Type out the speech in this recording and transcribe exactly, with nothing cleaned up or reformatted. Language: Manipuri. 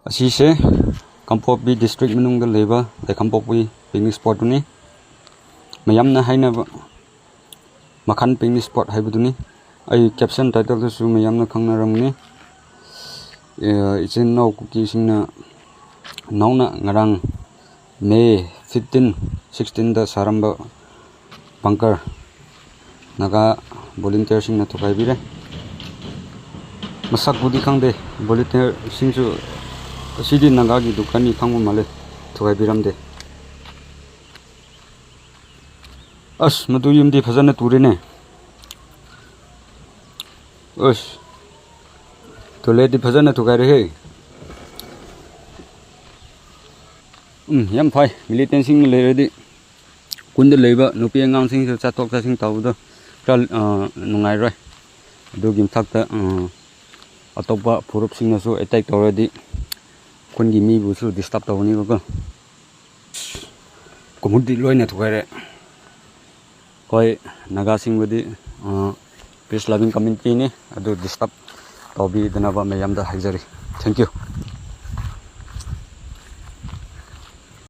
ꯑꯁꯤꯁꯦ ꯀꯥꯡꯄꯣꯛꯄꯤ district ꯃꯅꯨꯡꯗ ꯂꯩꯕ ꯂꯩꯈꯥꯝꯄꯣꯛꯄꯤ picnic spotꯇꯨꯅꯤ꯫ ꯃꯌꯥꯝꯅ ꯍꯥꯏꯅꯕ ꯃꯈꯥꯟ picnic spot ꯍꯥꯏꯕꯗꯨꯅꯤ꯫ ꯑꯩ caption titleꯗꯁꯨ ꯃꯌꯥꯝꯅ ꯈꯪꯅꯔꯝꯒꯅꯤ꯫ ꯑꯦ, ꯏꯆꯤꯟ ꯏꯅꯥꯎ ꯀꯨꯀꯤꯁꯤꯡꯅ ꯅꯧꯅ ꯉꯔꯥꯡ May fifteen, sixteenꯗ ꯁꯥꯔꯝꯕ bunker ꯅꯥꯒꯥ volunteerꯁꯤꯡꯅ ꯊꯨꯒꯥꯏꯕꯤꯔꯦ꯫ ꯃꯁꯛꯄꯨꯗꯤ ꯈꯪꯗꯦ, volunteerꯁꯤꯡꯁꯨ꯫ ꯑꯁꯤꯗꯤ ꯅꯥꯒꯥꯒꯤ ꯗꯨꯀꯥꯟꯅꯤ ꯈꯪꯕ ꯃꯥꯜꯂꯦ, ꯊꯨꯒꯥꯏꯕꯤꯔꯝꯗꯦ꯫ ꯑꯁ, ꯃꯗꯨ ꯌꯨꯝꯗꯤ ꯐꯖꯅ ꯇꯨꯔꯦꯅꯦ꯫ ꯑꯁ, toiletꯇꯤ ꯐꯖꯅ ꯊꯨꯒꯥꯏꯔꯦꯍꯦ꯫ ꯎꯝ, ꯌꯥꯝ ꯐꯩ, militantꯁꯤꯡꯅ ꯂꯩꯔꯗꯤ꯫ ꯈꯨꯟꯗ ꯂꯩꯕ ꯅꯨꯄꯤ ꯑꯉꯥꯡꯁꯤꯡꯁꯨ ꯆꯠꯊꯣꯛ ꯆꯠꯁꯤꯟ ꯇꯧꯕꯗꯣ ꯈꯔ, ꯑ, ꯅꯨꯡꯉꯥꯏꯔꯣꯏ꯫ ꯑꯗꯨꯒꯤ ꯃꯊꯛꯇ, ꯑ, ꯑꯇꯣꯞꯄ ꯐꯨꯔꯨꯞꯁꯤꯡꯅꯁꯨ attack ꯇꯧꯔꯗꯤ ꯈꯨꯟꯒꯤ ꯃꯤꯕꯨꯁꯨ disturb ꯇꯧꯒꯅꯤꯕꯀꯣ꯫ ꯀꯨꯝꯍꯨꯠꯇꯤ ꯂꯣꯏꯅ ꯊꯨꯒꯥꯏꯔꯦ꯫ ꯑꯩꯈꯣꯏ ꯅꯥꯒꯥꯁꯤꯡꯕꯨꯗꯤ, ꯑ, peace loving communityꯅꯤ, ꯑꯗꯨ disturb ꯇꯧꯕꯤꯗꯅꯕ ꯃꯌꯥꯝꯗ ꯍꯥꯏꯖꯔꯤ꯫ Thank you꯫